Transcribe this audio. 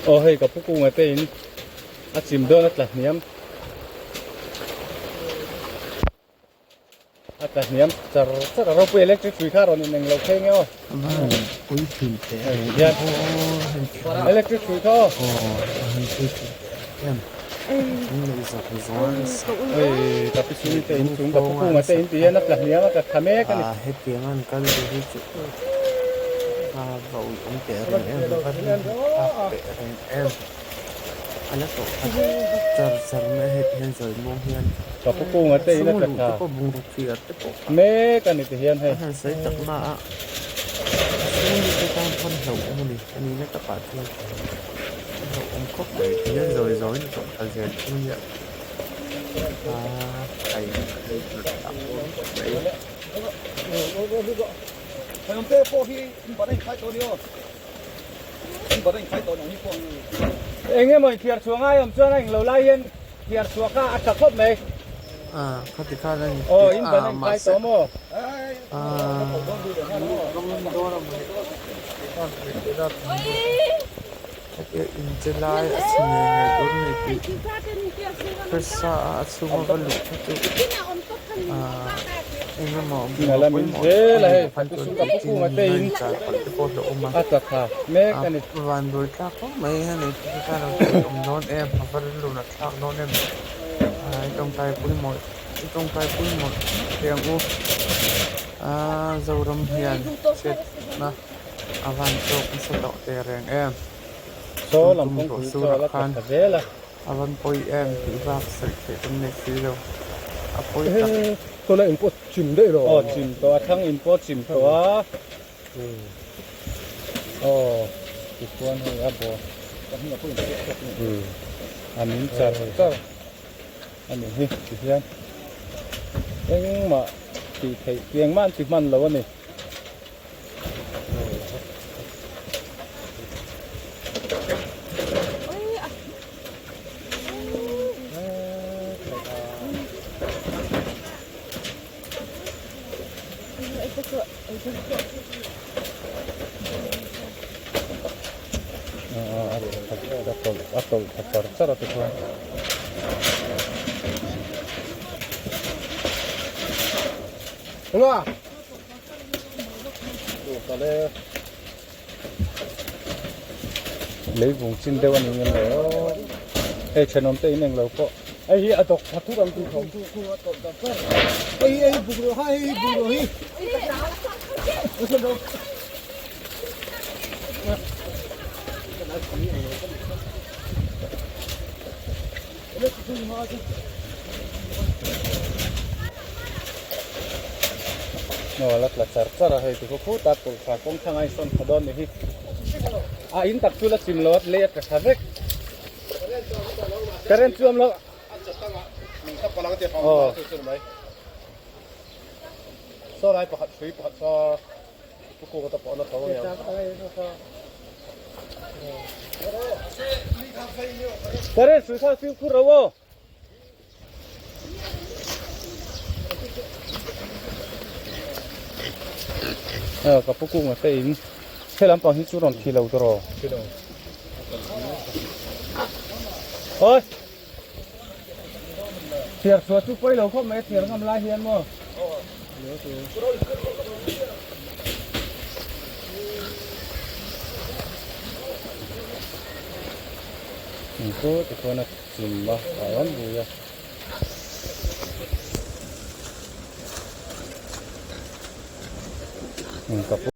Aw hei ka pu kunga te in a chim dawn a tla hniam a tla hniam char char a ropui electric hrui kha rawn in englo phei nge aw pui thin teh hian electric hrui kha aw pui thin teh em Hei ka pi chhung te in chung ka pu kunga te in ti hian a tla hniam a tla thla mek a ni. Hetiang an kal duh hi chu a va ui awm teh reng em va rin thlak teh reng em a la tawh khat char char mai a heti hian zawi muang hian Ka pu kunga te in a tla thla te pawh bungruk fiar te pawh kha mek a ni ti hian hei. A han sawi tak na a a chhung mi te tan pawn hlauhawm a ni a nihna takah chuan. Hlauhawm khawp mai ti hian zawi zawiin a tawh thla zel thung a nia aaa kai kai tak mai. Eng emaw inthiar chhuah ngai awm chuan a englo lai hian thiar chhuah kha a tha khawp mai. Aaa khati khan a ni Aw in ban a inkhai mahse tawh maw? aaa Hetia inche lai a chhe ngei ngei tur a ni tih hresa a a chhunga va luh kha chu ahh eng emaw pawimawh tak a ni khan chuan tin a inchar palh te pawh hlauhawm a a vanduai thlak khawp mai a ni tih kha a lo awm dawn em a va rilru nat thlak dawn em ahh i tawngtai pawimawh i tawngtai pawimawh teh ang u ahh Zoram hian chhiatna. A van tawk nasa tawh teh reng em? Saw lam Tum kawngpui ruah chu sur a ah la khan tla zel a. A van pawi em tih bak sawi theih kan nei si lo. A pawi tak. Tuna in pawh chim daih lo. Aw chim tawh a thlang in pawh chim tawh a. Aw tichuan hei a bawr. A min char char a nih hi tihian engmah tih theih engmah an ti hman lo a ni. A tawlh tha char char a tichuan. Leivung chin deuh a ni ngem lo hei thenawm te in englo pawh hei hi a dawk tha thut ang tih thawm Aw la tla char char a hei ti khaw khutah tawlhthla kawng thlang a insawn tha dawn ni hi a in tak chu la chim lo a lei a tla tha vek current chu awm lo aw Current hrui kha fimkhur ro aw. Aw ka pu kunga te in he lampang hi chu rawn thi lo tawh rawh. Oi. Thiar chhuah chu pawi lo khawp mai a thiar ngam lai hian maw. Chu tichuan a chim a a rawn bui a. Ka pu.